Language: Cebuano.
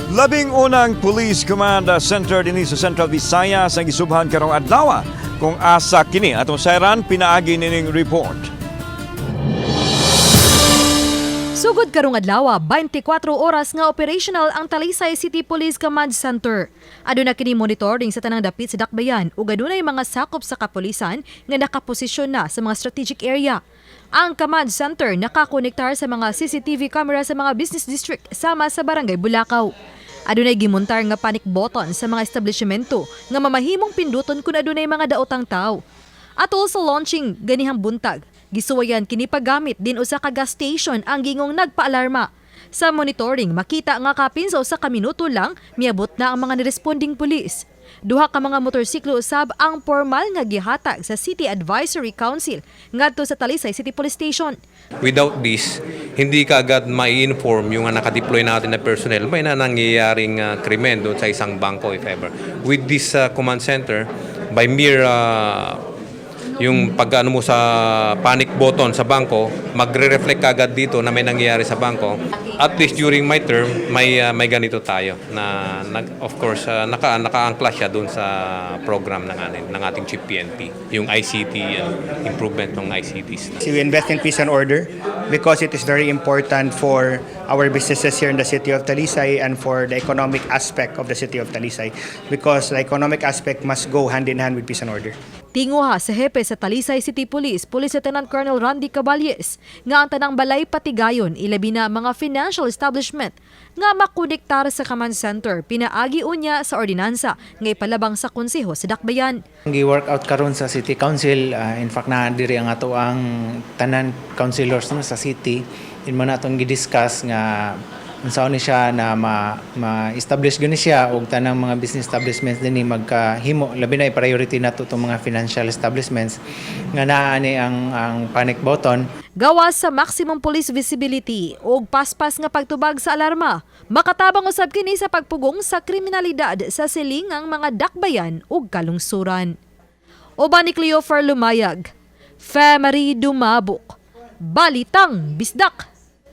Labing unang Police Command Center dinhi sa Central Visayas ang gisubhan karong adlaw. Kung asa kini atong sayran pinaagi nining report. Sugod karong adlaw, 24 oras nga operational ang Talisay City Police Command Center. Aduna kini monitoring sa tanang dapit sa dakbayan ug adunay mga sakop sa kapulisan nga nakaposisyon na sa mga strategic area. Ang command center nakakonektar sa mga CCTV camera sa mga business district sama sa Barangay Bulacau. Adunay gimontar nga panic button sa mga establishmento nga mamahimong pinduton kung adunay mga daotang tao. Atol sa launching ganihang buntag, gisuwayan kini paggamit din usa ka gas station ang gingong nagpaalarma. Sa monitoring, makita nga kapin sa usa ka minuto lang miabot na ang mga niresponding pulis. Duha ka mga motorsiklo usab ang formal nga gihatag sa City Advisory Council ngadto sa Talisay City Police Station. Without this, hindi ka agad mai-inform yung nakadeploy natin na personnel may na nangyayaring krimen doon sa isang bangko, if ever. With this command center, by mere yung pag ano mo sa panic button sa bangko, magre-reflect agad dito na may nangyayari sa bangko. At least during my term, may ganito tayo na of course nakaangkla siya doon sa program ng ating Chief PNP, yung ICT, improvement ng ICTs. We invest in peace and order because it is very important for our businesses here in the city of Talisay and for the economic aspect of the city of Talisay, because the economic aspect must go hand in hand with peace and order. Tinguha sa hepe sa Talisay City Police, Police Lieutenant Colonel Randy Caballes, nga ang tanang balay patigayon, ilabi na mga financial establishment nga makonektar sa command center pinaagi unya sa ordinansa nga ipalabang sa konseho sa Dakbayan. Gi-work out karon sa City Council, in fact na diri ang ato ang tanan councilors, no, sa city. In mo na atong gi-discuss nga unsaon ni siya na ma, ma-establish gyud ni siya og tanang mga business establishments dinhi magkahimo, labi na i-priority nato tong mga financial establishments nga naa ni ang panic button. Gawas sa maximum police visibility ug paspas nga pagtubag sa alarma, makatabang usab kini sa pagpugong sa kriminalidad sa silingang mga dakbayan ug kalungsuran. Uban ni Cleofer Lumayag, Femery Dumabok, Balitang Bisdak.